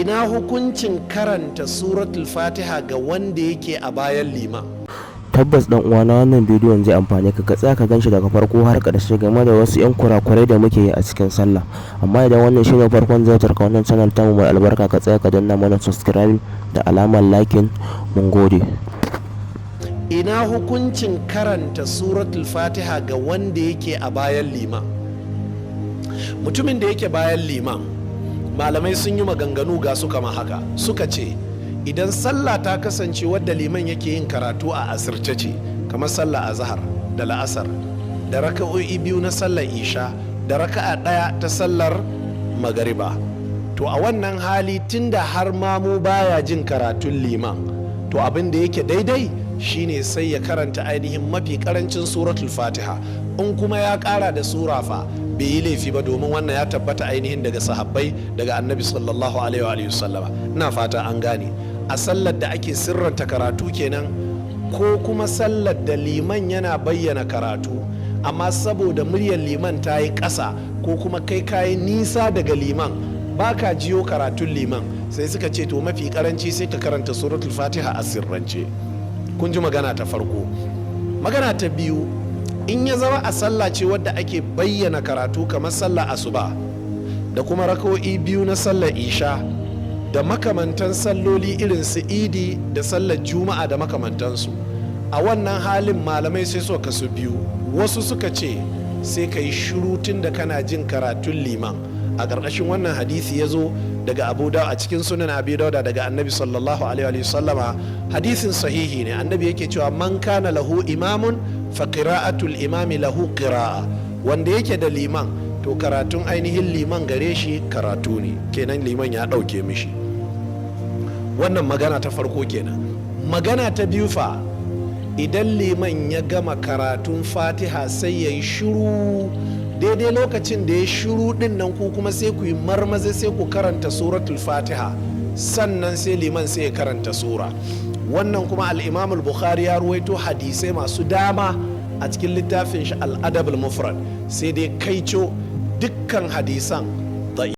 Ina hukuncin karanta Suratul Fatiha ga wanda yake a bayan liman? Tabbas dan uwana, wannan bidiyon zai amfane ka. Ka tsaya ka ganshi daga farko har ƙarshe game da wasu 'yan kurakurai da muke yi a cikin sallah. Amma idan wannan shine farkon ziyartar ka wannan channel tamu mai albarka, ka tsaya ka danna mana subscribe da alamar liking. Mun gode. Ina hukuncin karanta Suratul Fatiha ga wanda yake a bayan liman? Mutumin da yake bayan liman, malamai sun yi maganganu ga su kama haka. Suka ce idan sallah ta kasance wadda liman yake yin karatu a asirce ce, kamar sallah Azahar da La'asar da raka'o'i biyu na sallar Isha da raka'a ɗaya ta sallar Magariba, to a wannan hali, tunda har mamu baya jin karatun liman, to abin da yake daidai shine sai ya karanta ainihin mafi karancin Suratul Fatiha. In kuma ya kara da sura fa, bai yi laifi ba, domin wannan ya tabbata ainihin daga sahabbai, daga Annabi sallallahu alaihi wa sallama. Ina fata an gane. A sallar da ake sirranta karatu kenan, ko kuma sallar da liman yana bayyana karatu, amma saboda muryar liman ta yi ƙasa ko kuma kai kayi nisa daga liman, baka jiyo karatun liman, sai suka ce to mafi karanci sai ka karanta Suratul Fatiha a sirrance. Kun ji magana ta farko. Magana ta biyu, in ya zama a sallah ce wadda ake bayyana karatu, kamar sallah Asuba da kuma raka'o'i biyu na sallar Isha da makamantan salloli irin su Idi da sallar Juma'a da makamantansu, a wannan halin malamai sai suka kasu biyu. Wasu suka ce sai ka yi shiru tun da kana jin karatun liman. A ƙarƙashin wannan hadisi ya zo daga Abu Da a cikin Sunan Abi Dauda daga Annabi sallallahu alaihi sallama, hadisin sahihi ne, Annabi yake cewa: "Man kana lahu imamun fa qira'atul imami lahu qira'a." Wanda yake da liman, to karatun ainihin liman gare shi karatu ne. Kenan liman ya ɗauke mishi. Wannan magana ta farko kenan. Magana ta biyu fa, idan liman ya gama karatun Fatiha sai ya yi shiru. Daidai lokacin da ya shiru din nan, ku kuma sai ku yi marmaza sai ku karanta Suratul Fatiha, sannan sai liman sai ya karanta sura. Wannan kuma Al-Imam Bukhari ya ruwaito hadisai masu dama a cikin littafin shi Al-Adab Al-Mufrad. Sai dai kaico, dukkan hadisan